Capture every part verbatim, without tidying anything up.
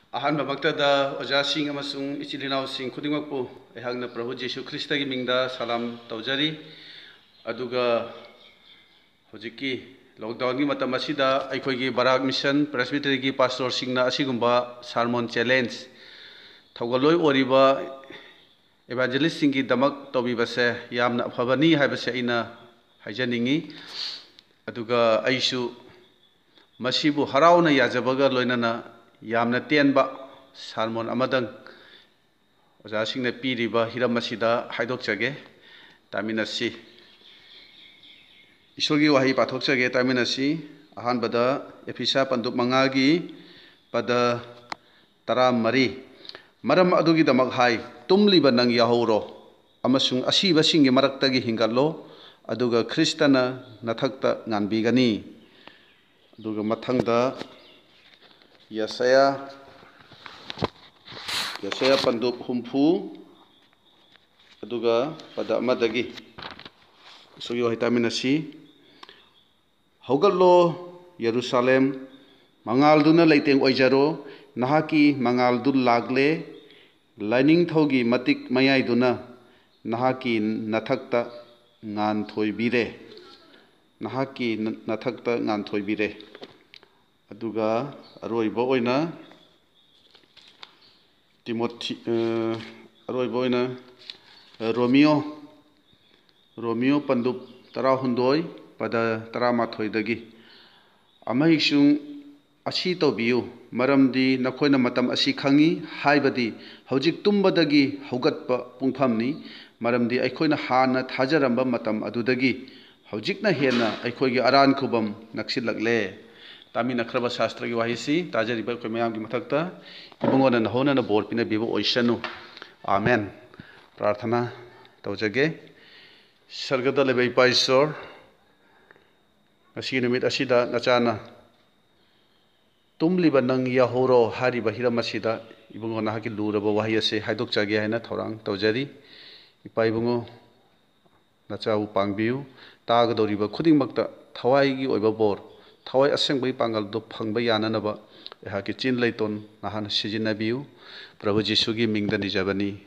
ꯑꯍꯥꯟꯕꯃꯛꯇꯗ ꯑꯣꯖꯥꯁꯤꯡ ꯑꯃꯁꯨꯡ ꯏꯆꯤꯜ ꯏꯅꯥꯎꯁꯤꯡ ꯈꯨꯗꯤꯡꯃꯛꯄꯨ ꯑꯩꯍꯥꯛꯅ ꯄ꯭ꯔꯚꯨ ꯖꯤꯁꯨ ꯈ꯭ꯔꯤꯁꯇꯒꯤ ꯃꯤꯡꯗ ꯁꯂꯥꯝ ꯇꯧꯖꯔꯤ꯫ ꯑꯗꯨꯒ ꯍꯧꯖꯤꯛꯀꯤ ꯂꯣꯛꯗꯥꯎꯟꯒꯤ ꯃꯇꯝ ꯑꯁꯤꯗ ꯑꯩꯈꯣꯏꯒꯤ ꯕꯔꯥꯛ ꯃꯤꯁꯟ ꯄ꯭ꯔꯦꯁꯕꯤꯇꯔꯤꯒꯤ ꯄꯥꯁꯇꯣꯔꯁꯤꯡꯅ ꯑꯁꯤꯒꯨꯝꯕ ꯁꯥꯔꯃꯣꯟ ꯆꯦꯂꯦꯟꯖ ꯊꯧꯒꯜꯂꯣꯏ ꯑꯣꯏꯔꯤꯕ ꯏꯚꯥꯟꯖꯦꯂꯤꯁꯁꯤꯡꯒꯤꯗꯃꯛ ꯇꯧꯕꯤꯕꯁꯦ ꯌꯥꯝꯅ ꯑꯐꯕꯅꯤ ꯍꯥꯏꯕꯁꯦ ꯑꯩꯅ ꯍꯥꯏꯖꯅꯤꯡꯉꯤ꯫ ꯑꯗꯨꯒ ꯑꯩꯁꯨ ꯃꯁꯤꯕꯨ ꯍꯔꯥꯎꯅ ꯌꯥꯖꯕꯒ ꯂꯣꯏꯅꯅ ꯌꯥꯝꯅ ꯇꯦꯟꯕ ꯁꯥꯔꯃꯣꯟ ꯑꯃꯗꯪ ꯑꯣꯖꯥꯁꯤꯡꯅ ꯄꯤꯔꯤꯕ ꯍꯤꯔꯝ ꯑꯁꯤꯗ ꯍꯥꯏꯗꯣꯛꯆꯒꯦ꯫ ꯇꯥꯃꯤꯟꯅꯁꯤ꯫ ꯏꯁꯣꯔꯒꯤ ꯋꯥꯍꯩ ꯄꯥꯊꯣꯛꯆꯒꯦ꯫ ꯇꯥꯃꯤꯟꯅꯁꯤ꯫ ꯑꯍꯥꯟꯕꯗ ꯑꯦꯐꯤꯁꯥ ꯄꯟꯗꯨꯞ ꯃꯉꯥꯒꯤ ꯄꯗ ꯇꯔꯥꯃꯔꯤ꯫ "ꯃꯔꯝ ꯑꯗꯨꯒꯤꯗꯃꯛ ꯍꯥꯏ, ꯇꯨꯝꯂꯤꯕ ꯅꯪ ꯌꯥꯍꯧꯔꯣ, ꯑꯃꯁꯨꯡ ꯑꯁꯤꯕꯁꯤꯡꯒꯤ ꯃꯔꯛꯇꯒꯤ ꯍꯤꯡꯒꯠꯂꯣ, ꯑꯗꯨꯒ ꯈ꯭ꯔꯤꯁꯇꯅ ꯅꯊꯛꯇ ꯉꯥꯟꯕꯤꯒꯅꯤ"꯫ ꯑꯗꯨꯒ ꯃꯊꯪꯗ ꯌꯦꯁꯥꯌꯥ, ꯌꯦꯁꯥꯌꯥ ꯄꯟꯗꯨꯞ ꯍꯨꯝꯐꯨ, ꯑꯗꯨꯒ ꯄꯗ ꯑꯃꯗꯒꯤ ꯏꯁꯣꯔꯒꯤ ꯋꯥꯍꯩ ꯇꯥꯃꯤꯟꯅꯁꯤ꯫ "ꯍꯧꯒꯠꯂꯣ, ꯌꯦꯔꯨꯁꯥꯂꯦꯝ, ꯃꯉꯥꯜꯗꯨꯅ ꯂꯩꯇꯦꯡ ꯑꯣꯏꯖꯔꯣ, ꯅꯍꯥꯛꯀꯤ ꯃꯉꯥꯜꯗꯨ ꯂꯥꯛꯂꯦ, ꯂꯥꯏꯅꯤꯡꯊꯧꯒꯤ ꯃꯇꯤꯛ ꯃꯌꯥꯏꯗꯨꯅ ꯅꯍꯥꯛꯀꯤ ꯅꯊꯛꯇ ꯉꯥꯟꯊꯣꯏꯕꯤꯔꯦ, ꯅꯍꯥꯛꯀꯤ ꯅ-, ꯅꯊꯛꯇ ꯉꯥꯟꯊꯣꯏꯕꯤꯔꯦ"꯫ ꯑꯗꯨꯒ ꯑꯔꯣꯏꯕ ꯑꯣꯏꯅ ꯇꯤꯃꯣꯊꯤ, ꯑ, ꯑꯔꯣꯏꯕ ꯑꯣꯏꯅ, ꯑ, ꯔꯣꯃꯤꯌꯣ, ꯔꯣꯃꯤꯌꯣ ꯄꯟꯗꯨꯞ ꯇꯔꯥꯍꯨꯝꯗꯣꯏ, ꯄꯗ ꯇꯔꯥꯃꯥꯊꯣꯏꯗꯒꯤ꯫ "ꯑꯃꯍꯤꯛꯁꯨꯡ ꯑꯁꯤ ꯇꯧꯕꯤꯌꯨ, ꯃꯔꯝꯗꯤ ꯅꯈꯣꯏꯅ ꯃꯇꯝ ꯑꯁꯤ ꯈꯪꯉꯤ, ꯍꯥꯏꯕꯗꯤ ꯍꯧꯖꯤꯛ ꯇꯨꯝꯕꯗꯒꯤ ꯍꯧꯒꯠꯄ ꯄꯨꯡꯐꯝꯅꯤ, ꯃꯔꯝꯗꯤ ꯑꯩꯈꯣꯏꯅ ꯍꯥꯟꯅ ꯊꯥꯖꯔꯝꯕ ꯃꯇꯝ ꯑꯗꯨꯗꯒꯤ ꯍꯧꯖꯤꯛꯅ ꯍꯦꯟꯅ ꯑꯩꯈꯣꯏꯒꯤ ꯑꯔꯥꯟ ꯈꯨꯕꯝ ꯅꯛꯁꯤꯜꯂꯛꯂꯦ"꯫ ꯇꯥꯃꯤꯟꯅꯈ꯭ꯔꯕ ꯁꯥꯁꯇ꯭ꯔꯒꯤ ꯋꯥꯍꯩꯁꯤ ꯇꯥꯖꯔꯤꯕ ꯑꯩꯈꯣꯏ ꯃꯌꯥꯝꯒꯤ ꯃꯊꯛꯇ ꯏꯕꯨꯡꯉꯣꯅ ꯅꯍꯧꯅꯅ ꯕꯣꯔ ꯄꯤꯅꯕꯤꯕ ꯑꯣꯏꯁꯅꯨ꯫ ꯑꯥꯃꯦꯟ꯫ ꯄ꯭ꯔꯥꯔꯊꯅꯥ ꯇꯧꯖꯒꯦ꯫ ꯁꯔꯒꯗ ꯂꯩꯕ ꯏꯄꯥ ꯏꯁꯣꯔ, ꯉꯁꯤꯒꯤ ꯅꯨꯃꯤꯠ ꯑꯁꯤꯗ ꯅꯆꯥꯅ "ꯇꯨꯝꯂꯤꯕ ꯅꯪ ꯌꯥꯍꯧꯔꯣ" ꯍꯥꯏꯔꯤꯕ ꯍꯤꯔꯝ ꯑꯁꯤꯗ ꯏꯕꯨꯡꯉꯣ ꯅꯍꯥꯛꯀꯤ ꯂꯨꯔꯕ ꯋꯥꯍꯩ ꯑꯁꯤ ꯍꯥꯏꯗꯣꯛꯆꯒꯦ ꯍꯥꯏꯅ ꯊꯧꯔꯥꯡ ꯇꯧꯖꯔꯤ꯫ ꯏꯄꯥ ꯏꯕꯨꯡꯉꯣ, ꯅꯆꯥꯕꯨ ꯄꯥꯡꯕꯤꯌꯨ꯫ ꯇꯥꯒꯗꯧꯔꯤꯕ ꯈꯨꯗꯤꯡꯃꯛꯇ ꯊꯋꯥꯏꯒꯤ ꯑꯣꯏꯕ ꯕꯣꯔ, ꯊꯋꯥꯏ ꯑꯁꯦꯡꯕꯒꯤ ꯄꯥꯡꯒꯜꯗꯨ ꯐꯪꯕ ꯌꯥꯅꯅꯕ ꯑꯩꯍꯥꯛꯀꯤ ꯆꯤꯟ ꯂꯩꯇꯣꯟ ꯅꯍꯥꯛꯅ ꯁꯤꯖꯤꯟꯅꯕꯤꯌꯨ꯫ ꯄ꯭ꯔꯚꯨ ꯖꯤꯁꯨꯒꯤ ꯃꯤꯡꯗ ꯅꯤꯖꯕꯅꯤ꯫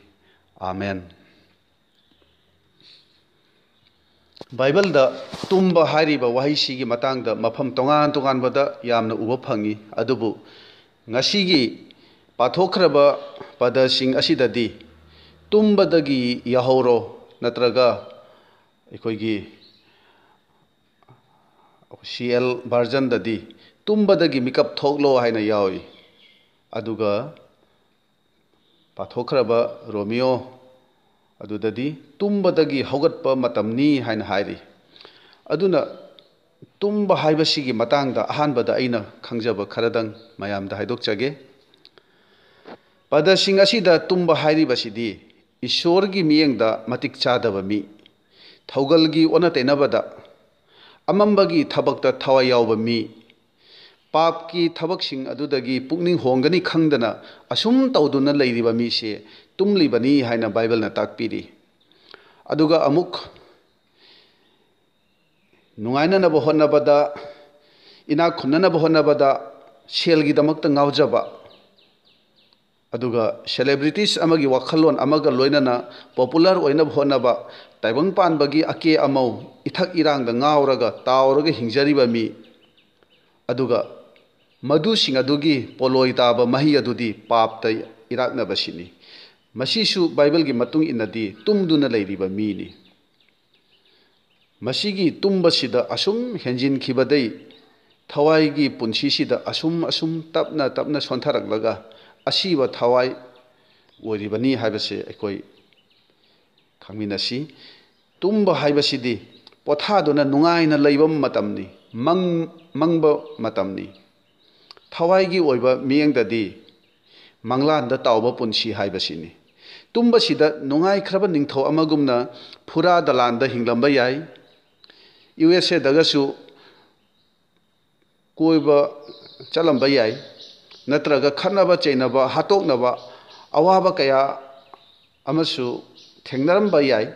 ꯑꯥꯃꯦꯟ꯫ ꯕꯥꯏꯕꯜꯗ ꯇꯨꯝꯕ ꯍꯥꯏꯔꯤꯕ ꯋꯥꯍꯩꯁꯤꯒꯤ ꯃꯇꯥꯡꯗ ꯃꯐꯝ ꯇꯣꯉꯥꯟ ꯇꯣꯉꯥꯟꯕꯗ ꯌꯥꯝꯅ ꯎꯕ ꯐꯪꯏ꯫ ꯑꯗꯨꯕꯨ ꯉꯁꯤꯒꯤ ꯄꯥꯊꯣꯛꯈ꯭ꯔꯕ ꯄꯗꯁꯤꯡ ꯑꯁꯤꯗꯗꯤ "ꯇꯨꯝꯕꯗꯒꯤ ꯌꯥꯍꯧꯔꯣ" ꯅꯠꯇ꯭ꯔꯒ ꯑꯩꯈꯣꯏꯒꯤ ꯁꯤ ꯑꯦꯜ ꯚꯔꯖꯟꯗꯗꯤ "ꯇꯨꯝꯕꯗꯒꯤ ꯃꯤꯀꯞ ꯊꯣꯛꯂꯣ" ꯍꯥꯏꯅ ꯌꯥꯎꯏ꯫ ꯑꯗꯨꯒ ꯄꯥꯊꯣꯛꯈ꯭ꯔꯕ ꯔꯣꯃꯤꯌꯣ ꯑꯗꯨꯗꯗꯤ "ꯇꯨꯝꯕꯗꯒꯤ ꯍꯧꯒꯠꯄ ꯃꯇꯝꯅꯤ" ꯍꯥꯏꯅ ꯍꯥꯏꯔꯤ꯫ ꯑꯗꯨꯅ ꯇꯨꯝꯕ ꯍꯥꯏꯕꯁꯤꯒꯤ ꯃꯇꯥꯡꯗ ꯑꯍꯥꯟꯕꯗ ꯑꯩꯅ ꯈꯪꯖꯕ ꯈꯔꯗꯪ ꯃꯌꯥꯝꯗ ꯍꯥꯏꯗꯣꯛꯆꯒꯦ꯫ ꯄꯗꯁꯤꯡ ꯑꯁꯤꯗ ꯇꯨꯝꯕ ꯍꯥꯏꯔꯤꯕꯁꯤꯗꯤ ꯏꯁꯣꯔꯒꯤ ꯃꯤꯠꯌꯦꯡꯗ ꯃꯇꯤꯛ ꯆꯥꯗꯕ ꯃꯤ, ꯊꯧꯒꯜꯒꯤ ꯑꯣꯟꯅ ꯇꯩꯅꯕꯗ, ꯑꯃꯝꯕꯒꯤ ꯊꯕꯛꯇ ꯊꯋꯥꯏ ꯌꯥꯎꯕ ꯃꯤ, ꯄꯥꯞꯀꯤ ꯊꯕꯛꯁꯤꯡ ꯑꯗꯨꯗꯒꯤ ꯄꯨꯛꯅꯤꯡ ꯍꯣꯡꯒꯅꯤ ꯈꯪꯗꯅ ꯑꯁꯨꯝ ꯇꯧꯗꯨꯅ ꯂꯩꯔꯤꯕ ꯃꯤꯁꯦ ꯇꯨꯝꯂꯤꯕꯅꯤ ꯍꯥꯏꯅ ꯕꯥꯏꯕꯜꯅ ꯇꯥꯛꯄꯤꯔꯤ꯫ ꯑꯗꯨꯒ ꯑꯃꯨꯛ ꯅꯨꯡꯉꯥꯏꯅꯅꯕ ꯍꯣꯠꯅꯕꯗ, ꯏꯅꯥꯛ ꯈꯨꯟꯅꯅꯕ ꯍꯣꯠꯅꯕꯗ ꯁꯦꯜꯒꯤꯗꯃꯛꯇ ꯉꯥꯎꯖꯕ, ꯑꯗꯨꯒ celebrities ꯑꯃꯒꯤ ꯋꯥꯈꯜꯂꯣꯟ ꯑꯃꯒ ꯂꯣꯏꯅꯅ popular ꯑꯣꯏꯅꯕ ꯍꯣꯠꯅꯕ, ꯇꯥꯏꯕꯪ ꯄꯥꯟꯕꯒꯤ ꯑꯀꯦ ꯑꯃꯧ, ꯏꯊꯛ ꯏꯔꯥꯡꯗ ꯉꯥꯎꯔꯒ ꯇꯥꯎꯔꯒ ꯍꯤꯡꯖꯔꯤꯕ ꯃꯤ, ꯑꯗꯨꯒ ꯃꯗꯨꯁꯤꯡ ꯑꯗꯨꯒꯤ ꯄꯣꯠꯂꯣꯏ ꯇꯥꯕ ꯃꯍꯩ ꯑꯗꯨꯗꯤ ꯄꯥꯞꯇ ꯏꯔꯥꯛꯅꯕꯁꯤꯅꯤ꯫ ꯃꯁꯤꯁꯨ ꯕꯥꯏꯕꯜꯒꯤ ꯃꯇꯨꯡ ꯏꯟꯅꯗꯤ ꯇꯨꯝꯗꯨꯅ ꯂꯩꯔꯤꯕ ꯃꯤꯅꯤ꯫ ꯃꯁꯤꯒꯤ ꯇꯨꯝꯕꯁꯤꯗ ꯑꯁꯨꯝ ꯍꯦꯟꯖꯤꯟꯈꯤꯕꯗꯩ ꯊꯋꯥꯏꯒꯤ ꯄꯨꯟꯁꯤꯁꯤꯗ ꯑꯁꯨꯝ ꯑꯁꯨꯝ ꯇꯞꯅ ꯇꯞꯅ ꯁꯣꯟꯊꯔꯛꯂꯒ ꯑꯁꯤꯕ ꯊꯋꯥꯏ ꯑꯣꯏꯔꯤꯕꯅꯤ ꯍꯥꯏꯕꯁꯦ ꯑꯩꯈꯣꯏ ꯈꯪꯃꯤꯟꯅꯁꯤ꯫ ꯇꯨꯝꯕ ꯍꯥꯏꯕꯁꯤꯗꯤ ꯄꯣꯊꯥꯗꯨꯅ ꯅꯨꯡꯉꯥꯏꯅ ꯂꯩꯕ ꯃꯇꯝꯅꯤ, ꯃꯪ-, ꯃꯪꯕ ꯃꯇꯝꯅꯤ꯫ ꯊꯋꯥꯏꯒꯤ ꯑꯣꯏꯕ ꯃꯤꯠꯌꯦꯡꯗꯗꯤ ꯃꯪꯂꯥꯟꯗ ꯇꯥꯎꯕ ꯄꯨꯟꯁꯤ ꯍꯥꯏꯕꯁꯤꯅꯤ꯫ ꯇꯨꯝꯕꯁꯤꯗ ꯅꯨꯡꯉꯥꯏꯈ꯭ꯔꯕ ꯅꯤꯡꯊꯧ ꯑꯃꯒꯨꯝꯅ ꯐꯨꯔꯥ ꯗꯂꯥꯟꯗ ꯍꯤꯡꯂꯝꯕ ꯌꯥꯏ꯫ ꯌꯨ ꯑꯦꯁ ꯑꯦꯗꯒꯁꯨ ꯀꯣꯏꯕ ꯆꯠꯂꯝꯕ ꯌꯥꯏ, ꯅꯠꯇ꯭ꯔꯒ ꯈꯠꯅꯕ ꯆꯩꯅꯕ, ꯍꯥꯠꯇꯣꯛꯅꯕ, ꯑꯋꯥꯕ ꯀꯌꯥ ꯑꯃꯁꯨ ꯊꯦꯡꯅꯔꯝꯕ ꯌꯥꯏ꯫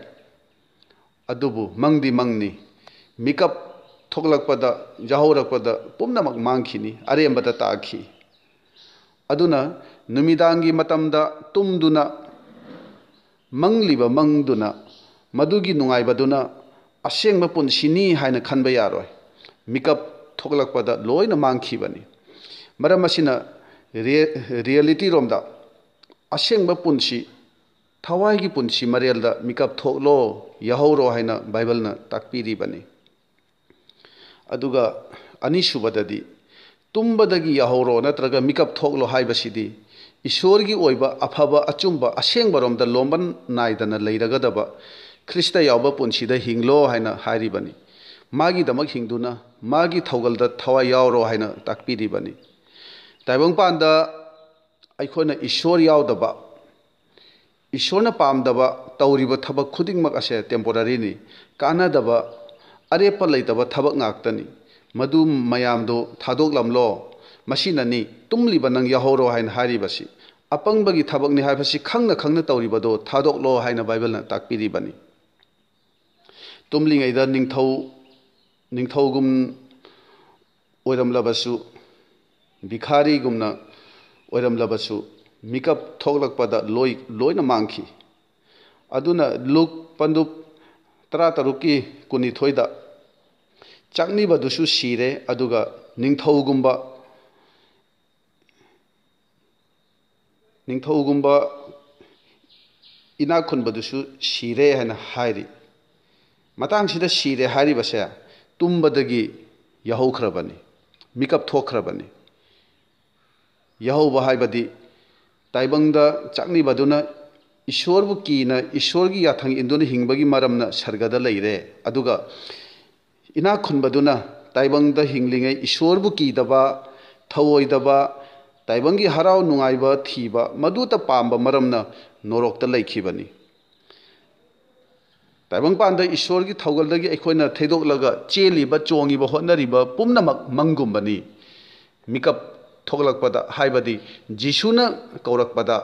ꯑꯗꯨꯕꯨ ꯃꯪꯗꯤ ꯃꯪꯅꯤ꯫ ꯃꯤꯀꯞ ꯊꯣꯛꯂꯛꯄꯗ, ꯌꯥꯍꯧꯔꯛꯄꯗ ꯄꯨꯝꯅꯃꯛ ꯃꯥꯡꯈꯤꯅꯤ, ꯑꯔꯦꯝꯕꯗ ꯇꯥꯈꯤ꯫ ꯑꯗꯨꯅ ꯅꯨꯃꯤꯗꯥꯡꯒꯤ ꯃꯇꯝꯗ ꯇꯨꯝꯗꯨꯅ ꯃꯪꯂꯤꯕ ꯃꯪꯗꯨꯅ ꯃꯗꯨꯒꯤ ꯅꯨꯡꯉꯥꯏꯕꯗꯨꯅ ꯑꯁꯦꯡꯕ ꯄꯨꯟꯁꯤꯅꯤ ꯍꯥꯏꯅ ꯈꯟꯕ ꯌꯥꯔꯣꯏ꯫ ꯃꯤꯀꯞ ꯊꯣꯛꯂꯛꯄꯗ ꯂꯣꯏꯅ ꯃꯥꯡꯈꯤꯕꯅꯤ꯫ ꯃꯔꯝ ꯑꯁꯤꯅ ꯔꯤꯌꯦ-, ꯔꯤꯌꯦꯂꯤꯇꯤ ꯔꯣꯝꯗ, ꯑꯁꯦꯡꯕ ꯄꯨꯟꯁꯤ, ꯊꯋꯥꯏꯒꯤ ꯄꯨꯟꯁꯤ ꯃꯔꯦꯜꯗ ꯃꯤꯀꯞ ꯊꯣꯛꯂꯣ, ꯌꯥꯍꯧꯔꯣ ꯍꯥꯏꯅ ꯕꯥꯏꯕꯜꯅ ꯇꯥꯛꯄꯤꯔꯤꯕꯅꯤ꯫ ꯑꯗꯨꯒ ꯑꯅꯤꯁꯨꯕꯗꯗꯤ, ꯇꯨꯝꯕꯗꯒꯤ ꯌꯥꯍꯧꯔꯣ ꯅꯠꯇ꯭ꯔꯒ ꯃꯤꯀꯞ ꯊꯣꯛꯂꯣ ꯍꯥꯏꯕꯁꯤꯗꯤ ꯏꯁꯣꯔꯒꯤ ꯑꯣꯏꯕ ꯑꯐꯕ, ꯑꯆꯨꯝꯕ, ꯑꯁꯦꯡꯕꯔꯣꯝꯗ ꯂꯣꯝꯕꯟ ꯅꯥꯏꯗꯅ ꯂꯩꯔꯒꯗꯕ ꯈ꯭ꯔꯤꯁꯇ ꯌꯥꯎꯕ ꯄꯨꯟꯁꯤꯗ ꯍꯤꯡꯂꯣ ꯍꯥꯏꯅ ꯍꯥꯏꯔꯤꯕꯅꯤ꯫ ꯃꯥꯒꯤꯗꯃꯛ ꯍꯤꯡꯗꯨꯅ ꯃꯥꯒꯤ ꯊꯧꯒꯜꯗ ꯊꯋꯥꯏ ꯌꯥꯎꯔꯣ ꯍꯥꯏꯅ ꯇꯥꯛꯄꯤꯔꯤꯕꯅꯤ꯫ ꯇꯥꯏꯕꯪꯄꯥꯟꯗ ꯑꯩꯈꯣꯏꯅ ꯏꯁꯣꯔ ꯌꯥꯎꯗꯕ, ꯏꯁꯣꯔꯅ ꯄꯥꯝꯗꯕ ꯇꯧꯔꯤꯕ ꯊꯕꯛ ꯈꯨꯗꯤꯡꯃꯛ ꯑꯁꯦ ꯇꯦꯝꯄꯣꯔꯔꯤꯅꯤ, ꯀꯥꯟꯅꯗꯕ, ꯑꯔꯦꯞꯄ ꯂꯩꯇꯕ ꯊꯕꯛ ꯉꯥꯛꯇꯅꯤ꯫ ꯃꯗꯨ ꯃꯌꯥꯝꯗꯨ ꯊꯥꯗꯣꯛꯂꯝꯂꯣ꯫ ꯃꯁꯤꯅꯅꯤ ꯇꯨꯝꯂꯤꯕ ꯅꯪ ꯌꯥꯍꯧꯔꯣ ꯍꯥꯏꯅ ꯍꯥꯏꯔꯤꯕꯁꯤ꯫ ꯑꯄꯪꯕꯒꯤ ꯊꯕꯛꯅꯤ ꯍꯥꯏꯕꯁꯤ ꯈꯪꯅ ꯈꯪꯅ ꯇꯧꯔꯤꯕꯗꯣ ꯊꯥꯗꯣꯛꯂꯣ ꯍꯥꯏꯅ ꯕꯥꯏꯕꯜꯅ ꯇꯥꯛꯄꯤꯔꯤꯕꯅꯤ꯫ ꯇꯨꯝꯂꯤꯉꯩꯗ ꯅꯤꯡꯊꯧ, ꯅꯤꯡꯊꯧꯒꯨꯝ ꯑꯣꯏꯔꯝꯂꯕꯁꯨ, ꯚꯤꯈꯥꯔꯤꯒꯨꯝꯅ ꯑꯣꯏꯔꯝꯂꯕꯁꯨ, ꯃꯤꯀꯞ ꯊꯣꯛꯂꯛꯄꯗ ꯂꯣꯏ, ꯂꯣꯏꯅ ꯃꯥꯡꯈꯤ꯫ ꯑꯗꯨꯅ ꯂꯨꯛ ꯄꯟꯗꯨꯞ ꯇꯔꯥꯇꯔꯨꯛꯀꯤ ꯀꯨꯟꯅꯤꯊꯣꯏꯗ, "ꯆꯥꯛꯅꯤꯕꯗꯨꯁꯨ ꯁꯤꯔꯦ, ꯑꯗꯨꯒ ꯅꯤꯡꯊꯧꯒꯨꯝꯕ, ꯅꯤꯡꯊꯧꯒꯨꯝꯕ ꯏꯅꯥꯛ ꯈꯨꯟꯕꯗꯨꯁꯨ ꯁꯤꯔꯦ" ꯍꯥꯏꯅ ꯍꯥꯏꯔꯤ꯫ ꯃꯇꯥꯡꯁꯤꯗ ꯁꯤꯔꯦ ꯍꯥꯏꯔꯤꯕꯁꯦ ꯇꯨꯝꯕꯗꯒꯤ ꯌꯥꯍꯧꯈ꯭ꯔꯕꯅꯤ, ꯃꯤꯀꯞ ꯊꯣꯛꯈ꯭ꯔꯕꯅꯤ꯫ ꯌꯥꯍꯧꯕ ꯍꯥꯏꯕꯗꯤ ꯇꯥꯏꯕꯪꯗ ꯆꯥꯛꯅꯤꯕꯗꯨꯅ ꯏꯁꯣꯔꯕꯨ ꯀꯤꯅ ꯏꯁꯣꯔꯒꯤ ꯌꯥꯊꯪ ꯏꯟꯗꯨꯅ ꯍꯤꯡꯕꯒꯤ ꯃꯔꯝꯅ ꯁꯔꯒꯗ ꯂꯩꯔꯦ, ꯑꯗꯨꯒ ꯏꯅꯥꯛ ꯈꯨꯟꯕꯗꯨꯅ ꯇꯥꯏꯕꯪꯗ ꯍꯤꯡꯂꯤꯉꯩ ꯏꯁꯣꯔꯕꯨ ꯀꯤꯗꯕ, ꯊꯧꯑꯣꯏꯗꯕ, ꯇꯥꯏꯕꯪꯒꯤ ꯍꯔꯥꯎ ꯅꯨꯡꯉꯥꯏꯕ ꯊꯤꯕ, ꯃꯗꯨꯇ ꯄꯥꯝꯕ ꯃꯔꯝꯅ ꯅꯣꯔꯣꯛꯇ ꯂꯩꯈꯤꯕꯅꯤ꯫ ꯇꯥꯏꯕꯪꯄꯥꯟꯗ ꯏꯁꯣꯔꯒꯤ ꯊꯧꯒꯜꯗꯒꯤ ꯑꯩꯈꯣꯏꯅ ꯊꯩꯗꯣꯛꯂꯒ ꯆꯦꯜꯂꯤꯕ, ꯆꯣꯡꯉꯤꯕ, ꯍꯣꯠꯅꯔꯤꯕ ꯄꯨꯝꯅꯃꯛ ꯃꯪꯒꯨꯝꯕꯅꯤ꯫ ꯃꯤꯀꯞ ꯊꯣꯛꯂꯛꯄꯗ, ꯍꯥꯏꯕꯗꯤ ꯖꯤꯁꯨꯅ ꯀꯧꯔꯛꯄꯗ,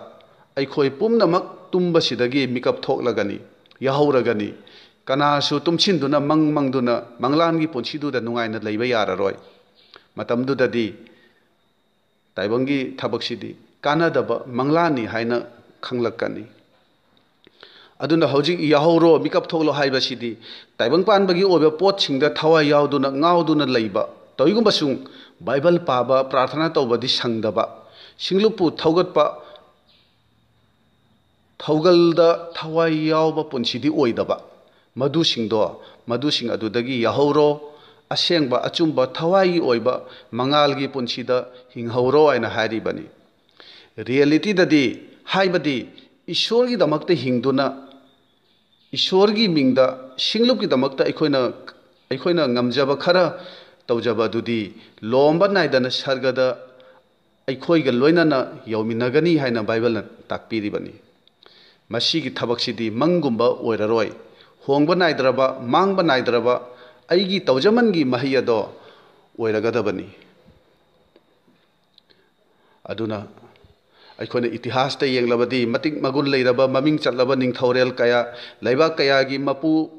ꯑꯩꯈꯣꯏ ꯄꯨꯝꯅꯃꯛ ꯇꯨꯝꯕꯁꯤꯗꯒꯤ ꯃꯤꯀꯞ ꯊꯣꯛꯂꯒꯅꯤ, ꯌꯥꯍꯧꯔꯒꯅꯤ꯫ ꯀꯅꯥꯁꯨ ꯇꯨꯝꯁꯤꯟꯗꯨꯅ ꯃꯪ ꯃꯪꯗꯨꯅ ꯃꯪꯂꯥꯟꯒꯤ ꯄꯨꯟꯁꯤꯗꯨꯗ ꯅꯨꯡꯉꯥꯏꯅ ꯂꯩꯕ ꯌꯥꯔꯔꯣꯏ꯫ ꯃꯇꯝꯗꯨꯗꯗꯤ ꯇꯥꯏꯕꯪꯒꯤ ꯊꯕꯛꯁꯤꯗꯤ ꯀꯥꯟꯅꯗꯕ ꯃꯪꯂꯥꯟꯅꯤ ꯍꯥꯏꯅ ꯈꯪꯂꯛꯀꯅꯤ꯫ ꯑꯗꯨꯅ ꯍꯧꯖꯤꯛ ꯌꯥꯍꯧꯔꯣ, ꯃꯤꯀꯞ ꯊꯣꯛꯂꯣ ꯍꯥꯏꯕꯁꯤꯗꯤ ꯇꯥꯏꯕꯪ ꯄꯥꯟꯕꯒꯤ ꯑꯣꯏꯕ ꯄꯣꯠꯁꯤꯡꯗ ꯊꯋꯥꯏ ꯌꯥꯎꯗꯨꯅ ꯉꯥꯎꯗꯨꯅ ꯂꯩꯕ, ꯇꯧꯏꯒꯨꯝꯕꯁꯨꯡ ꯕꯥꯏꯕꯜ ꯄꯥꯕ, ꯄ꯭ꯔꯥꯔꯊꯅꯥ ꯇꯧꯕꯗꯤ ꯁꯪꯗꯕ, ꯁꯤꯡꯂꯨꯞꯄꯨ ꯊꯧꯒꯠꯄ, ꯊꯧꯒꯜꯗ ꯊꯋꯥꯏ ꯌꯥꯎꯕ ꯄꯨꯟꯁꯤꯗꯤ ꯑꯣꯏꯗꯕ ꯃꯗꯨꯁꯤꯡꯗꯣ, ꯃꯗꯨꯁꯤꯡ ꯑꯗꯨꯗꯒꯤ ꯌꯥꯍꯧꯔꯣ, ꯑꯁꯦꯡꯕ ꯑꯆꯨꯝꯕ ꯊꯋꯥꯏꯒꯤ ꯑꯣꯏꯕ ꯃꯉꯥꯜꯒꯤ ꯄꯨꯟꯁꯤꯗ ꯍꯤꯡꯍꯧꯔꯣ ꯍꯥꯏꯅ ꯍꯥꯏꯔꯤꯕꯅꯤ꯫ ꯔꯤꯌꯦꯂꯤꯇꯤꯗꯗꯤ, ꯍꯥꯏꯕꯗꯤ ꯏꯁꯣꯔꯒꯤꯗꯃꯛꯇ ꯍꯤꯡꯗꯨꯅ ꯏꯁꯣꯔꯒꯤ ꯃꯤꯡꯗ ꯁꯤꯡꯂꯨꯞꯀꯤꯗꯃꯛꯇ ꯑꯩꯈꯣꯏꯅ, ꯑꯩꯈꯣꯏꯅ ꯉꯝꯖꯕ ꯈꯔ ꯇꯧꯖꯕ ꯑꯗꯨꯗꯤ ꯂꯣꯝꯕ ꯅꯥꯏꯗꯅ ꯁꯔꯒꯗ ꯑꯩꯈꯣꯏꯒ ꯂꯣꯏꯅꯅ ꯌꯧꯃꯤꯟꯅꯒꯅꯤ ꯍꯥꯏꯅ ꯕꯥꯏꯕꯜꯅ ꯇꯥꯛꯄꯤꯔꯤꯕꯅꯤ꯫ ꯃꯁꯤꯒꯤ ꯊꯕꯛꯁꯤꯗꯤ ꯃꯪꯒꯨꯝꯕ ꯑꯣꯏꯔꯔꯣꯏ, ꯍꯣꯡꯕ ꯅꯥꯏꯗ꯭ꯔꯕ, ꯃꯥꯡꯕ ꯅꯥꯏꯗ꯭ꯔꯕ ꯑꯩꯒꯤ ꯇꯧꯖꯃꯟꯒꯤ ꯃꯍꯩ ꯑꯗꯣ ꯑꯣꯏꯔꯒꯗꯕꯅꯤ꯫ ꯑꯗꯨꯅ ꯑꯩꯈꯣꯏꯅ ꯏꯇꯤꯍꯥꯁꯇ ꯌꯦꯡꯂꯕꯗꯤ ꯃꯇꯤꯛ ꯃꯒꯨꯟ ꯂꯩꯔꯕ ꯃꯃꯤꯡ ꯆꯠꯂꯕ ꯅꯤꯡꯊꯧꯔꯦꯜ ꯀꯌꯥ, ꯂꯩꯕꯥꯛ ꯀꯌꯥꯒꯤ ꯃꯄꯨ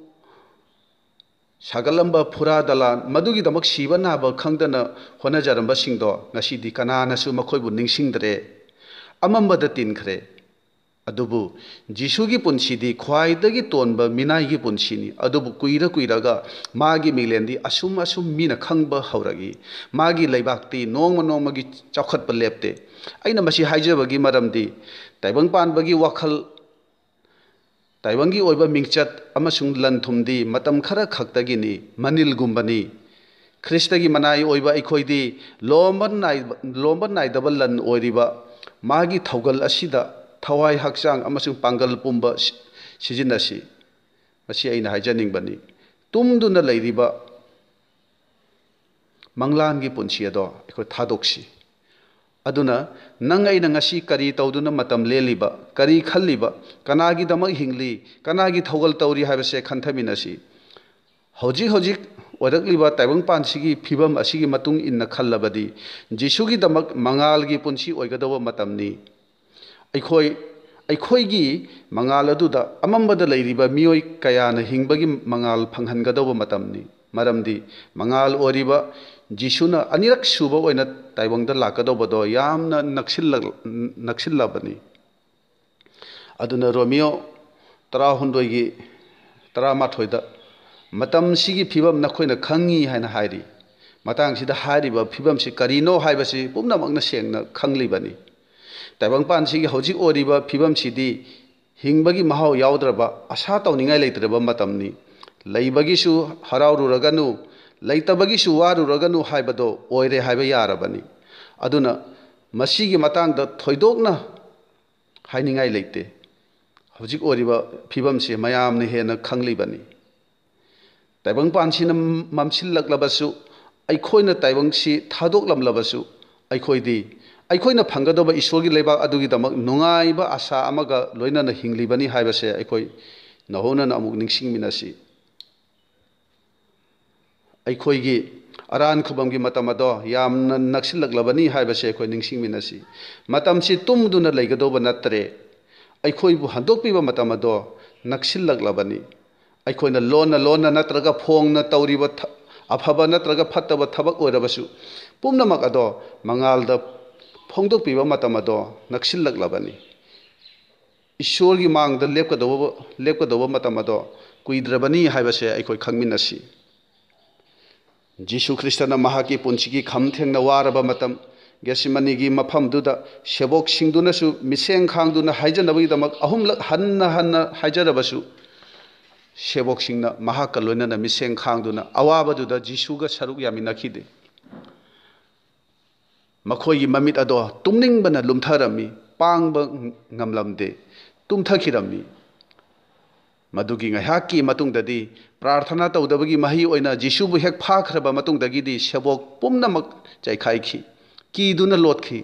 ꯁꯥꯒꯠꯂꯝꯕ ꯐꯨꯔꯥ ꯗꯂꯥꯟ, ꯃꯗꯨꯒꯤꯗꯃꯛ ꯁꯤꯕ ꯅꯥꯕ ꯈꯪꯗꯅ ꯍꯣꯠꯅꯖꯔꯝꯕꯁꯤꯡꯗꯣ ꯉꯁꯤꯗꯤ ꯀꯅꯥꯅꯁꯨ ꯃꯈꯣꯏꯕꯨ ꯅꯤꯡꯁꯤꯡꯗ꯭ꯔꯦ, ꯑꯃꯝꯕꯗ ꯇꯤꯟꯈ꯭ꯔꯦ꯫ ꯑꯗꯨꯕꯨ ꯖꯤꯁꯨꯒꯤ ꯄꯨꯟꯁꯤꯗꯤ ꯈ꯭ꯋꯥꯏꯗꯒꯤ ꯇꯣꯟꯕ ꯃꯤꯅꯥꯏꯒꯤ ꯄꯨꯟꯁꯤꯅꯤ꯫ ꯑꯗꯨꯕꯨ ꯀꯨꯏꯔ ꯀꯨꯏꯔꯒ ꯃꯥꯒꯤ ꯃꯤꯡꯂꯦꯟꯗꯤ ꯑꯁꯨꯝ ꯑꯁꯨꯝ ꯃꯤꯅ ꯈꯪꯕ ꯍꯧꯔꯛꯏ꯫ ꯃꯥꯒꯤ ꯂꯩꯕꯥꯛꯇꯤ ꯅꯣꯡꯃ ꯅꯣꯡꯃꯒꯤ ꯆꯥꯎꯈꯠꯄ ꯂꯦꯞꯇꯦ꯫ ꯑꯩꯅ ꯃꯁꯤ ꯍꯥꯏꯖꯕꯒꯤ ꯃꯔꯝꯗꯤ ꯇꯥꯏꯕꯪ ꯄꯥꯟꯕꯒꯤ ꯋꯥꯈꯜ, ꯇꯥꯏꯕꯪꯒꯤ ꯑꯣꯏꯕ ꯃꯤꯡꯆꯠ ꯑꯃꯁꯨꯡ ꯂꯟ ꯊꯨꯝꯗꯤ ꯃꯇꯝ ꯈꯔ ꯈꯛꯇꯒꯤꯅꯤ, ꯃꯅꯤꯜꯒꯨꯝꯕꯅꯤ꯫ ꯈ꯭ꯔꯤꯁꯇꯒꯤ ꯃꯅꯥꯏ ꯑꯣꯏꯕ ꯑꯩꯈꯣꯏꯗꯤ ꯂꯣꯝꯕ ꯅꯥꯏ-, ꯂꯣꯝꯕ ꯅꯥꯏꯗꯕ ꯂꯟ ꯑꯣꯏꯔꯤꯕ ꯃꯥꯒꯤ ꯊꯧꯒꯜ ꯑꯁꯤꯗ ꯊꯋꯥꯏ, ꯍꯛꯆꯥꯡ ꯑꯃꯁꯨꯡ ꯄꯥꯡꯒꯜ ꯄꯨꯝꯕ ꯁꯤ-, ꯁꯤꯖꯤꯟꯅꯁꯤ꯫ ꯃꯁꯤ ꯑꯩꯅ ꯍꯥꯏꯖꯅꯤꯡꯕꯅꯤ꯫ ꯇꯨꯝꯗꯨꯅ ꯂꯩꯔꯤꯕ ꯃꯪꯂꯥꯟꯒꯤ ꯄꯨꯟꯁꯤ ꯑꯗꯣ ꯑꯩꯈꯣꯏ ꯊꯥꯗꯣꯛꯁꯤ꯫ ꯑꯗꯨꯅ ꯅꯪ ꯑꯩꯅ ꯉꯁꯤ ꯀꯔꯤ ꯇꯧꯗꯨꯅ ꯃꯇꯝ ꯂꯦꯜꯂꯤꯕ, ꯀꯔꯤ ꯈꯜꯂꯤꯕ, ꯀꯅꯥꯒꯤꯗꯃꯛ ꯍꯤꯡꯂꯤ, ꯀꯅꯥꯒꯤ ꯊꯧꯒꯜ ꯇꯧꯔꯤ ꯍꯥꯏꯕꯁꯦ ꯈꯟꯊꯃꯤꯟꯅꯁꯤ꯫ ꯍꯧꯖꯤꯛ ꯍꯧꯖꯤꯛ ꯑꯣꯏꯔꯛꯂꯤꯕ ꯇꯥꯏꯕꯪꯄꯥꯟꯁꯤꯒꯤ ꯐꯤꯕꯝ ꯑꯁꯤꯒꯤ ꯃꯇꯨꯡ ꯏꯟꯅ ꯈꯜꯂꯕꯗꯤ ꯖꯤꯁꯨꯒꯤꯗꯃꯛ ꯃꯉꯥꯜꯒꯤ ꯄꯨꯟꯁꯤ ꯑꯣꯏꯒꯗꯧꯕ ꯃꯇꯝꯅꯤ꯫ ꯑꯩꯈꯣꯏ ꯑꯩꯈꯣꯏꯒꯤ ꯃꯉꯥꯜ ꯑꯗꯨꯗ ꯑꯃꯝꯕꯗ ꯂꯩꯔꯤꯕ ꯃꯤꯑꯣꯏ ꯀꯌꯥꯅ ꯍꯤꯡꯕꯒꯤ ꯃꯉꯥꯜ ꯐꯪꯍꯟꯒꯗꯧꯕ ꯃꯇꯝꯅꯤ꯫ ꯃꯔꯝꯗꯤ ꯃꯉꯥꯜ ꯑꯣꯏꯔꯤꯕ ꯖꯤꯁꯨꯅ ꯑꯅꯤꯔꯛ ꯁꯨꯕ ꯑꯣꯏꯅ ꯇꯥꯏꯕꯪꯗ ꯂꯥꯛꯀꯗꯧꯕꯗꯣ ꯌꯥꯝꯅ ꯅꯛꯁꯤꯜꯂꯛ-, ꯅꯛꯁꯤꯜꯂꯕꯅꯤ꯫ ꯑꯗꯨꯅ ꯔꯣꯃꯤꯌꯣ ꯇꯔꯥꯍꯨꯝꯗꯣꯏꯒꯤ ꯇꯔꯥꯃꯥꯊꯣꯏꯗ "ꯃꯇꯝꯁꯤꯒꯤ ꯐꯤꯕꯝ ꯅꯈꯣꯏꯅ ꯈꯪꯉꯤ" ꯍꯥꯏꯅ ꯍꯥꯏꯔꯤ꯫ ꯃꯇꯥꯡꯁꯤꯗ ꯍꯥꯏꯔꯤꯕ ꯐꯤꯕꯝꯁꯤ ꯀꯔꯤꯅꯣ ꯍꯥꯏꯕꯁꯤ ꯄꯨꯝꯅꯃꯛꯅ ꯁꯦꯡꯅ ꯈꯪꯂꯤꯕꯅꯤ꯫ ꯇꯥꯏꯕꯪꯄꯥꯟꯁꯤꯒꯤ ꯍꯧꯖꯤꯛ ꯑꯣꯏꯔꯤꯕ ꯐꯤꯕꯝꯁꯤꯗꯤ ꯍꯤꯡꯕꯒꯤ ꯃꯍꯥꯎ ꯌꯥꯎꯗ꯭ꯔꯕ, ꯑꯁꯥ ꯇꯧꯅꯤꯡꯉꯥꯏ ꯂꯩꯇ꯭ꯔꯕ ꯃꯇꯝꯅꯤ꯫ ꯂꯩꯕꯒꯤꯁꯨ ꯍꯔꯥꯎꯔꯨꯔꯒꯅꯨ, ꯂꯩꯇꯕꯒꯤꯁꯨ ꯋꯥꯔꯨꯔꯒꯅꯨ ꯍꯥꯏꯕꯗꯣ ꯑꯣꯏꯔꯦ ꯍꯥꯏꯕ ꯌꯥꯔꯕꯅꯤ꯫ ꯑꯗꯨꯅ ꯃꯁꯤꯒꯤ ꯃꯇꯥꯡꯗ ꯊꯣꯏꯗꯣꯛꯅ ꯍꯥꯏꯅꯤꯡꯉꯥꯏ ꯂꯩꯇꯦ꯫ ꯍꯧꯖꯤꯛ ꯑꯣꯏꯔꯤꯕ ꯐꯤꯕꯝꯁꯦ ꯃꯌꯥꯝꯅ ꯍꯦꯟꯅ ꯈꯪꯂꯤꯕꯅꯤ꯫ ꯇꯥꯏꯕꯪꯄꯥꯟꯁꯤꯅ ꯃꯝꯁꯤꯜꯂꯛꯂꯕꯁꯨ, ꯑꯩꯈꯣꯏꯅ ꯇꯥꯏꯕꯪꯁꯤ ꯊꯥꯗꯣꯛꯂꯝꯂꯕꯁꯨ, ꯑꯩꯈꯣꯏꯗꯤ ꯑꯩꯈꯣꯏꯅ ꯐꯪꯒꯗꯧꯕ ꯏꯁꯣꯔꯒꯤ ꯂꯩꯕꯥꯛ ꯑꯗꯨꯒꯤꯗꯃꯛ ꯅꯨꯡꯉꯥꯏꯕ ꯑꯁꯥ ꯑꯃꯒ ꯂꯣꯏꯅꯅ ꯍꯤꯡꯂꯤꯕꯅꯤ ꯍꯥꯏꯕꯁꯦ ꯑꯩꯈꯣꯏ ꯅꯧꯍꯧꯅꯅ ꯑꯃꯨꯛ ꯅꯤꯡꯁꯤꯡꯃꯤꯟꯅꯁꯤ꯫ ꯑꯩꯈꯣꯏꯒꯤ ꯑꯔꯥꯟ ꯈꯨꯕꯝꯒꯤ ꯃꯇꯝ ꯑꯗꯣ ꯌꯥꯝꯅ ꯅꯛꯁꯤꯜꯂꯛꯂꯕꯅꯤ ꯍꯥꯏꯕꯁꯦ ꯑꯩꯈꯣꯏ ꯅꯤꯡꯁꯤꯡꯃꯤꯟꯅꯁꯤ꯫ ꯃꯇꯝꯁꯤ ꯇꯨꯝꯗꯨꯅ ꯂꯩꯒꯗꯧꯕ ꯅꯠꯇ꯭ꯔꯦ꯫ ꯑꯩꯈꯣꯏꯕꯨ ꯍꯟꯗꯣꯛꯄꯤꯕ ꯃꯇꯝ ꯑꯗꯣ ꯅꯛꯁꯤꯜꯂꯛꯂꯕꯅꯤ꯫ ꯑꯩꯈꯣꯏꯅ ꯂꯣꯟꯅ ꯂꯣꯟꯅ ꯅꯠꯇ꯭ꯔꯒ ꯐꯣꯡꯅ ꯇꯧꯔꯤꯕ ꯊ-, ꯑꯐꯕ ꯅꯠꯇ꯭ꯔꯒ ꯐꯠꯇꯕ ꯊꯕꯛ ꯑꯣꯏꯔꯕꯁꯨ, ꯄꯨꯝꯅꯃꯛ ꯑꯗꯣ ꯃꯉꯥꯜꯗ ꯐꯣꯡꯗꯣꯛꯄꯤꯕ ꯃꯇꯝ ꯑꯗꯣ ꯅꯛꯁꯤꯜꯂꯛꯂꯕꯅꯤ꯫ ꯏꯁꯣꯔꯒꯤ ꯃꯥꯡꯗ ꯂꯦꯞꯀꯗꯧꯕ, ꯂꯦꯞꯀꯗꯧꯕ ꯃꯇꯝ ꯑꯗꯣ ꯀꯨꯏꯗ꯭ꯔꯕꯅꯤ ꯍꯥꯏꯕꯁꯦ ꯑꯩꯈꯣꯏ ꯈꯪꯃꯤꯟꯅꯁꯤ꯫ ꯖꯤꯁꯨ ꯈ꯭ꯔꯤꯁꯇꯅ ꯃꯍꯥꯛꯀꯤ ꯄꯨꯟꯁꯤꯒꯤ ꯈꯝ ꯊꯦꯡꯅ ꯋꯥꯔꯕ ꯃꯇꯝ, ꯒꯦꯁꯤꯃꯅꯤꯒꯤ ꯃꯐꯝꯗꯨꯗ ꯁꯦꯕꯣꯛꯁꯤꯡꯗꯨꯅꯁꯨ ꯃꯤꯠꯁꯦꯡ ꯈꯥꯡꯗꯨꯅ ꯍꯥꯏꯖꯅꯕꯒꯤꯗꯃꯛ ꯑꯍꯨꯝꯂꯛ ꯍꯟꯅ ꯍꯟꯅ ꯍꯥꯏꯖꯔꯕꯁꯨ, ꯁꯦꯕꯣꯛꯁꯤꯡꯅ ꯃꯍꯥꯛꯀ ꯂꯣꯏꯅꯅ ꯃꯤꯠꯁꯦꯡ ꯈꯥꯡꯗꯨꯅ ꯑꯋꯥꯕꯗꯨꯗ ꯖꯤꯁꯨꯒ ꯁꯔꯨꯛ ꯌꯥꯃꯤꯟꯅꯈꯤꯗꯦ꯫ ꯃꯈꯣꯏꯒꯤ ꯃꯃꯤꯠ ꯑꯗꯣ ꯇꯨꯝꯅꯤꯡꯕꯅ ꯂꯨꯝꯊꯔꯝꯃꯤ, ꯄꯥꯡꯕ ꯉꯝꯂꯝꯗꯦ, ꯇꯨꯝꯊꯈꯤꯔꯝꯃꯤ꯫ ꯃꯗꯨꯒꯤ ꯉꯥꯏꯍꯥꯛꯀꯤ ꯃꯇꯨꯡꯗꯗꯤ, ꯄ꯭ꯔꯥꯔꯊꯅꯥ ꯇꯧꯗꯕꯒꯤ ꯃꯍꯩ ꯑꯣꯏꯅ ꯖꯤꯁꯨꯕꯨ ꯍꯦꯛ ꯐꯥꯈ꯭ꯔꯕ ꯃꯇꯨꯡꯗꯒꯤꯗꯤ ꯁꯦꯕꯣꯛ ꯄꯨꯝꯅꯃꯛ ꯆꯥꯏꯈꯥꯏꯈꯤ, ꯀꯤꯗꯨꯅ ꯂꯣꯠꯈꯤ꯫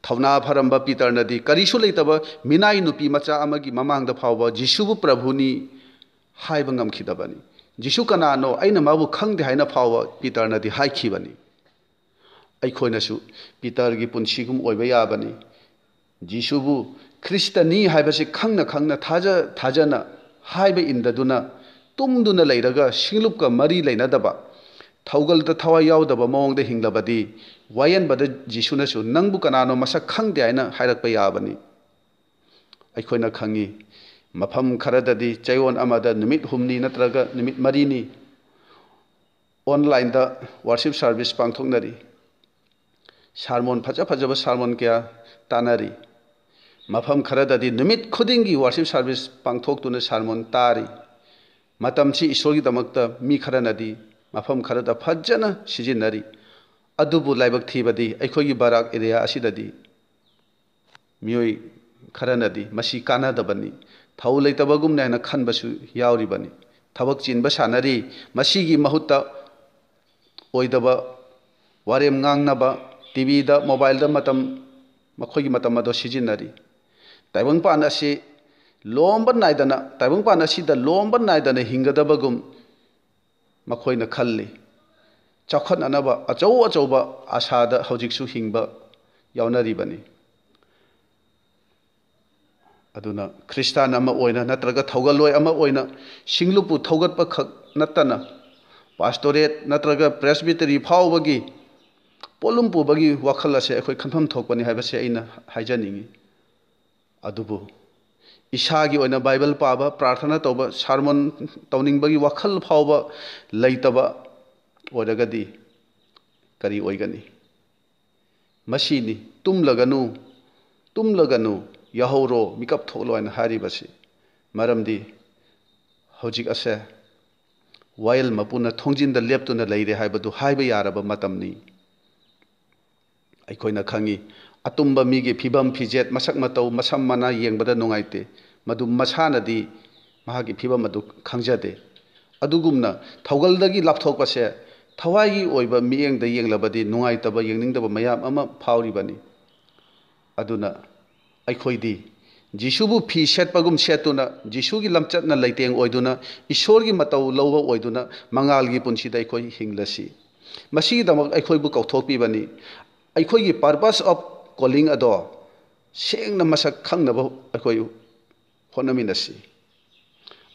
ꯊꯧꯅꯥ ꯐꯔꯝꯕ ꯄꯤꯇꯔꯅꯗꯤ ꯀꯔꯤꯁꯨ ꯂꯩꯇꯕ ꯃꯤꯅꯥꯏ ꯅꯨꯄꯤ ꯃꯆꯥ ꯑꯃꯒꯤ ꯃꯃꯥꯡꯗ ꯐꯥꯎꯕ ꯖꯤꯁꯨꯕꯨ ꯄ꯭ꯔꯚꯨꯅꯤ ꯍꯥꯏꯕ ꯉꯝꯈꯤꯗꯕꯅꯤ꯫ "ꯖꯤꯁꯨ ꯀꯅꯥꯅꯣ? ꯑꯩꯅ ꯃꯥꯕꯨ ꯈꯪꯗꯦ" ꯍꯥꯏꯅ ꯐꯥꯎꯕ ꯄꯤꯇꯔꯅꯗꯤ ꯍꯥꯏꯈꯤꯕꯅꯤ꯫ ꯑꯩꯈꯣꯏꯅꯁꯨ ꯄꯤꯇꯔꯒꯤ ꯄꯨꯟꯁꯤꯒꯨꯝ ꯑꯣꯏꯕ ꯌꯥꯕꯅꯤ꯫ ꯖꯤꯁꯨꯕꯨ ꯈ꯭ꯔꯤꯁꯇꯅꯤ ꯍꯥꯏꯕꯁꯤ ꯈꯪꯅ ꯈꯪꯅ, ꯊꯥꯖ ꯊꯥꯖꯅ, ꯍꯥꯏꯕ ꯏꯟꯗꯗꯨꯅ, ꯇꯨꯝꯗꯨꯅ ꯂꯩꯔꯒ, ꯁꯤꯡꯂꯨꯞꯀ ꯃꯔꯤ ꯂꯩꯅꯗꯕ, ꯊꯧꯒꯜꯗ ꯊꯋꯥꯏ ꯌꯥꯎꯗꯕ ꯃꯑꯣꯡꯗ ꯍꯤꯡꯂꯕꯗꯤ, ꯋꯥꯌꯦꯟꯕꯗ ꯖꯤꯁꯨꯅꯁꯨ "ꯅꯪꯕꯨ ꯀꯅꯥꯅꯣ ꯃꯁꯛ ꯈꯪꯗꯦ" ꯍꯥꯏꯅ ꯍꯥꯏꯔꯛꯄ ꯌꯥꯕꯅꯤ꯫ ꯑꯩꯈꯣꯏꯅ ꯈꯪꯉꯤ, ꯃꯐꯝ ꯈꯔꯗꯗꯤ ꯆꯌꯣꯜ ꯑꯃꯗ ꯅꯨꯃꯤꯠ ꯍꯨꯝꯅꯤ ꯅꯠꯇ꯭ꯔꯒ ꯅꯨꯃꯤꯠ ꯃꯔꯤꯅꯤ online ꯗ worship service ꯄꯥꯡꯊꯣꯛꯅꯔꯤ꯫ ꯁꯥꯔꯃꯣꯟ, ꯐꯖ ꯐꯖꯕ ꯁꯥꯔꯃꯣꯟ ꯀꯌꯥ ꯇꯥꯟꯅꯔꯤ꯫ ꯃꯐꯝ ꯈꯔꯗꯗꯤ ꯅꯨꯃꯤꯠ ꯈꯨꯗꯤꯡꯒꯤ worship service ꯄꯥꯡꯊꯣꯛꯇꯨꯅ ꯁꯥꯔꯃꯣꯟ ꯇꯥꯔꯤ꯫ ꯃꯇꯝꯁꯤ ꯏꯁꯣꯔꯒꯤꯗꯃꯛꯇ ꯃꯤ ꯈꯔꯅꯗꯤ ꯃꯐꯝ ꯈꯔꯗ ꯐꯖꯅ ꯁꯤꯖꯤꯟꯅꯔꯤ꯫ ꯑꯗꯨꯕꯨ ꯂꯥꯏꯕꯛ ꯊꯤꯕꯗꯤ, ꯑꯩꯈꯣꯏꯒꯤ ꯕꯔꯥꯛ area ꯑꯁꯤꯗꯗꯤ ꯃꯤꯑꯣꯏ ꯈꯔꯅꯗꯤ ꯃꯁꯤ ꯀꯥꯟꯅꯗꯕꯅꯤ, ꯊꯧ ꯂꯩꯇꯕꯒꯨꯝꯅ ꯍꯥꯏꯅ ꯈꯟꯕꯁꯨ ꯌꯥꯎꯔꯤꯕꯅꯤ꯫ ꯊꯕꯛ ꯆꯤꯟꯕ ꯁꯥꯟꯅꯔꯤ꯫ ꯃꯁꯤꯒꯤ ꯃꯍꯨꯠꯇ ꯑꯣꯏꯗꯕ ꯋꯥꯔꯦꯝ ꯉꯥꯡꯅꯕ, ꯇꯤꯚꯤꯗ, ꯃꯣꯕꯥꯏꯜꯗ ꯃꯇꯝ, ꯃꯈꯣꯏꯒꯤ ꯃꯇꯝ ꯑꯗꯨ ꯁꯤꯖꯤꯟꯅꯔꯤ꯫ ꯇꯥꯏꯕꯪꯄꯥꯟ ꯑꯁꯤ ꯂꯣꯝꯕ ꯅꯥꯏꯗꯅ, ꯇꯥꯏꯕꯪꯄꯥꯟ ꯑꯁꯤꯗ ꯂꯣꯝꯕ ꯅꯥꯏꯗꯅ ꯍꯤꯡꯒꯗꯕꯒꯨꯝ ꯃꯈꯣꯏꯅ ꯈꯜꯂꯤ꯫ ꯆꯥꯎꯈꯠꯅꯅꯕ ꯑꯆꯧ ꯑꯆꯧꯕ ꯑꯁꯥꯗ ꯍꯧꯖꯤꯛꯁꯨ ꯍꯤꯡꯕ ꯌꯥꯎꯅꯔꯤꯕꯅꯤ꯫ ꯑꯗꯨꯅ ꯈ꯭ꯔꯤꯁꯇꯥꯟ ꯑꯃ ꯑꯣꯏꯅ ꯅꯠꯇ꯭ꯔꯒ ꯊꯧꯒꯜꯂꯣꯏ ꯑꯃ ꯑꯣꯏꯅ ꯁꯤꯡꯂꯨꯞꯄꯨ ꯊꯧꯒꯠꯄ ꯈꯛ ꯅꯠꯇꯅ, ꯄꯥꯁꯇꯣꯔꯦꯠ ꯅꯠꯇ꯭ꯔꯒ ꯄ꯭ꯔꯦꯁꯕꯤꯇꯔꯤ ꯐꯥꯎꯕꯒꯤ ꯄꯣꯠꯂꯨꯝ ꯄꯨꯕꯒꯤ ꯋꯥꯈꯜ ꯑꯁꯦ ꯑꯩꯈꯣꯏ ꯈꯟꯐꯝ ꯊꯣꯛꯄꯅꯤ ꯍꯥꯏꯕꯁꯦ ꯑꯩꯅ ꯍꯥꯏꯖꯅꯤꯡꯏ꯫ ꯑꯗꯨꯕꯨ ꯏꯁꯥꯒꯤ ꯑꯣꯏꯅ ꯕꯥꯏꯕꯜ ꯄꯥꯕ, ꯄ꯭ꯔꯥꯔꯊꯅꯥ ꯇꯧꯕ, ꯁꯥꯔꯃꯣꯟ ꯇꯧꯅꯤꯡꯕꯒꯤ ꯋꯥꯈꯜ ꯐꯥꯎꯕ ꯂꯩꯇꯕ ꯑꯣꯏꯔꯒꯗꯤ ꯀꯔꯤ ꯑꯣꯏꯒꯅꯤ? ꯃꯁꯤꯅꯤ, "ꯇꯨꯝꯂꯒꯅꯨ, ꯇꯨꯝꯂꯒꯅꯨ, ꯌꯥꯍꯧꯔꯣ, ꯃꯤꯀꯞ ꯊꯣꯛꯂꯣ" ꯍꯥꯏꯅ ꯍꯥꯏꯔꯤꯕꯁꯤ꯫ ꯃꯔꯝꯗꯤ ꯍꯧꯖꯤꯛ ꯑꯁꯦ ꯋꯥꯌꯦꯜ ꯃꯄꯨꯅ ꯊꯣꯡꯖꯤꯟꯗ ꯂꯦꯞꯇꯨꯅ ꯂꯩꯔꯦ ꯍꯥꯏꯕꯗꯨ ꯍꯥꯏꯕ ꯌꯥꯔꯕ ꯃꯇꯝꯅꯤ꯫ ꯑꯩꯈꯣꯏꯅ ꯈꯪꯉꯤ, ꯑꯇꯨꯝꯕ ꯃꯤꯒꯤ ꯐꯤꯕꯝ ꯐꯤꯖꯦꯠ, ꯃꯁꯛ ꯃꯇꯧ, ꯃꯁꯝ ꯃꯅꯥ ꯌꯦꯡꯕꯗ ꯅꯨꯡꯉꯥꯏꯇꯦ꯫ ꯃꯗꯨ ꯃꯁꯥꯅꯗꯤ ꯃꯍꯥꯛꯀꯤ ꯐꯤꯕꯝ ꯑꯗꯨ ꯈꯪꯖꯗꯦ꯫ ꯑꯗꯨꯒꯨꯝꯅ ꯊꯧꯒꯜꯗꯒꯤ ꯂꯥꯞꯊꯣꯛꯄꯁꯦ ꯊꯋꯥꯏꯒꯤ ꯑꯣꯏꯕ ꯃꯤꯠꯌꯦꯡꯗ ꯌꯦꯡꯂꯕꯗꯤ ꯅꯨꯡꯉꯥꯏꯇꯕ, ꯌꯦꯡꯅꯤꯡꯗꯕ ꯃꯌꯥꯝ ꯑꯃ ꯐꯥꯎꯔꯤꯕꯅꯤ꯫ ꯑꯗꯨꯅ ꯑꯩꯈꯣꯏꯗꯤ ꯖꯤꯁꯨꯕꯨ ꯐꯤ ꯁꯦꯠꯄꯒꯨꯝ ꯁꯦꯠꯇꯨꯅ, ꯖꯤꯁꯨꯒꯤ ꯂꯝꯆꯠꯅ ꯂꯩꯇꯦꯡ ꯑꯣꯏꯗꯨꯅ, ꯏꯁꯣꯔꯒꯤ ꯃꯇꯧ ꯂꯧꯕ ꯑꯣꯏꯗꯨꯅ ꯃꯉꯥꯜꯒꯤ ꯄꯨꯟꯁꯤꯗ ꯑꯩꯈꯣꯏ ꯍꯤꯡꯂꯁꯤ꯫ ꯃꯁꯤꯒꯤꯗꯃꯛ ꯑꯩꯈꯣꯏꯕꯨ ꯀꯧꯊꯣꯛꯄꯤꯕꯅꯤ꯫ ꯑꯩꯈꯣꯏꯒꯤ purpose of calling ꯑꯗꯣ ꯁꯦꯡꯅ ꯃꯁꯛ ꯈꯪꯅꯕ ꯑꯩꯈꯣꯏ ꯍꯣꯠꯅꯃꯤꯟꯅꯁꯤ꯫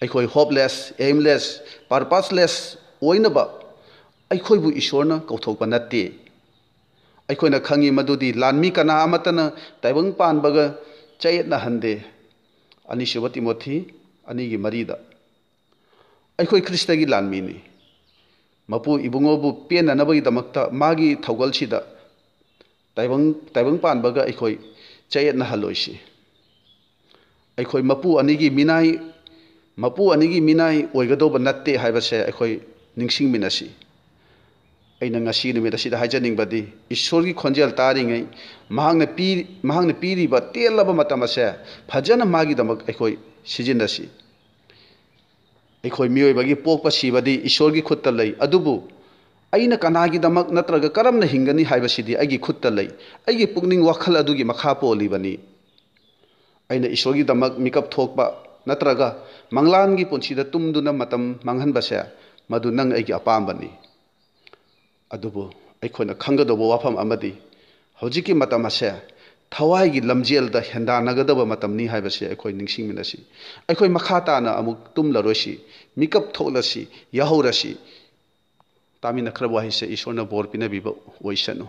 ꯑꯩꯈꯣꯏ hopeless, aimless, purposeless ꯑꯣꯏꯅꯕ ꯑꯩꯈꯣꯏꯕꯨ ꯏꯁꯣꯔꯅ ꯀꯧꯊꯣꯛꯄ ꯅꯠꯇꯦ꯫ ꯑꯩꯈꯣꯏꯅ ꯈꯪꯉꯤ ꯃꯗꯨꯗꯤ ꯂꯥꯟꯃꯤ ꯀꯅꯥ ꯑꯃꯠꯇꯅ ꯇꯥꯏꯕꯪ ꯄꯥꯟꯕꯒ ꯆꯌꯦꯠꯅꯍꯟꯗꯦ꯫ ꯑꯅꯤꯁꯨꯕ ꯇꯤꯃꯣꯊꯤ ꯑꯅꯤꯒꯤ ꯃꯔꯤꯗ꯫ ꯑꯩꯈꯣꯏ ꯈ꯭ꯔꯤꯁꯇꯒꯤ ꯂꯥꯟꯃꯤꯅꯤ꯫ ꯃꯄꯨ ꯏꯕꯨꯡꯉꯣꯕꯨ ꯄꯦꯟꯅꯅꯕꯒꯤꯗꯃꯛꯇ ꯃꯥꯒꯤ ꯊꯧꯒꯜꯁꯤꯗ ꯇꯥꯏꯕꯪ, ꯇꯥꯏꯕꯪ ꯄꯥꯟꯕꯒ ꯑꯩꯈꯣꯏ ꯆꯌꯦꯠꯅꯍꯜꯂꯣꯏꯁꯤ꯫ ꯑꯩꯈꯣꯏ ꯃꯄꯨ ꯑꯅꯤꯒꯤ ꯃꯤꯅꯥꯏ, ꯃꯄꯨ ꯑꯅꯤꯒꯤ ꯃꯤꯅꯥꯏ ꯑꯣꯏꯒꯗꯧꯕ ꯅꯠꯇꯦ ꯍꯥꯏꯕꯁꯦ ꯑꯩꯈꯣꯏ ꯅꯤꯡꯁꯤꯡꯃꯤꯟꯅꯁꯤ꯫ ꯑꯩꯅ ꯉꯁꯤ ꯅꯨꯃꯤꯠ ꯑꯁꯤꯗ ꯍꯥꯏꯖꯅꯤꯡꯕꯗꯤ, ꯏꯁꯣꯔꯒꯤ ꯈꯣꯟꯖꯦꯜ ꯇꯥꯔꯤꯉꯩ, ꯃꯍꯥꯛꯅ ꯄꯤ-, ꯃꯍꯥꯛꯅ ꯄꯤꯔꯤꯕ ꯇꯦꯜꯂꯕ ꯃꯇꯝ ꯑꯁꯦ ꯐꯖꯅ ꯃꯥꯒꯤꯗꯃꯛ ꯑꯩꯈꯣꯏ ꯁꯤꯖꯤꯟꯅꯁꯤ꯫ ꯑꯩꯈꯣꯏ ꯃꯤꯑꯣꯏꯕꯒꯤ ꯄꯣꯛꯄ ꯁꯤꯕꯗꯤ ꯏꯁꯣꯔꯒꯤ ꯈꯨꯠꯇ ꯂꯩ, ꯑꯗꯨꯕꯨ ꯑꯩꯅ ꯀꯅꯥꯒꯤꯗꯃꯛ ꯅꯠꯇ꯭ꯔꯒ ꯀꯔꯝꯅ ꯍꯤꯡꯒꯅꯤ ꯍꯥꯏꯕꯁꯤꯗꯤ ꯑꯩꯒꯤ ꯈꯨꯠꯇ ꯂꯩ, ꯑꯩꯒꯤ ꯄꯨꯛꯅꯤꯡ ꯋꯥꯈꯜ ꯑꯗꯨꯒꯤ ꯃꯈꯥ ꯄꯣꯜꯂꯤꯕꯅꯤ꯫ ꯑꯩꯅ ꯏꯁꯣꯔꯒꯤꯗꯃꯛ ꯃꯤꯀꯞ ꯊꯣꯛꯄ ꯅꯠꯇ꯭ꯔꯒ ꯃꯪꯂꯥꯟꯒꯤ ꯄꯨꯟꯁꯤꯗ ꯇꯨꯝꯗꯨꯅ ꯃꯇꯝ ꯃꯥꯡꯍꯟꯕꯁꯦ, ꯃꯗꯨ ꯅꯪ ꯑꯩꯒꯤ ꯑꯄꯥꯝꯕꯅꯤ꯫ ꯑꯗꯨꯕꯨ ꯑꯩꯈꯣꯏꯅ ꯈꯪꯒꯗꯧꯕ ꯋꯥꯐꯝ ꯑꯃꯗꯤ, ꯍꯧꯖꯤꯛꯀꯤ ꯃꯇꯝ ꯑꯁꯦ ꯊꯋꯥꯏꯒꯤ ꯂꯝꯖꯦꯜꯗ ꯍꯦꯟꯗꯥꯟꯅꯒꯗꯕ ꯃꯇꯝꯅꯤ ꯍꯥꯏꯕꯁꯦ ꯑꯩꯈꯣꯏ ꯅꯤꯡꯁꯤꯡꯃꯤꯟꯅꯁꯤ꯫ ꯑꯩꯈꯣꯏ ꯃꯈꯥ ꯇꯥꯅ ꯑꯃꯨꯛ ꯇꯨꯝꯂꯔꯣꯏꯁꯤ, ꯃꯤꯀꯞ ꯊꯣꯛꯂꯁꯤ, ꯌꯥꯍꯧꯔꯁꯤ꯫ ꯇꯥꯃꯤꯟꯅꯈ꯭ꯔꯕ ꯋꯥꯍꯩꯁꯦ ꯏꯁꯣꯔꯅ ꯕꯣꯔ ꯄꯤꯅꯕꯤꯕ ꯑꯣꯏꯁꯅꯨ꯫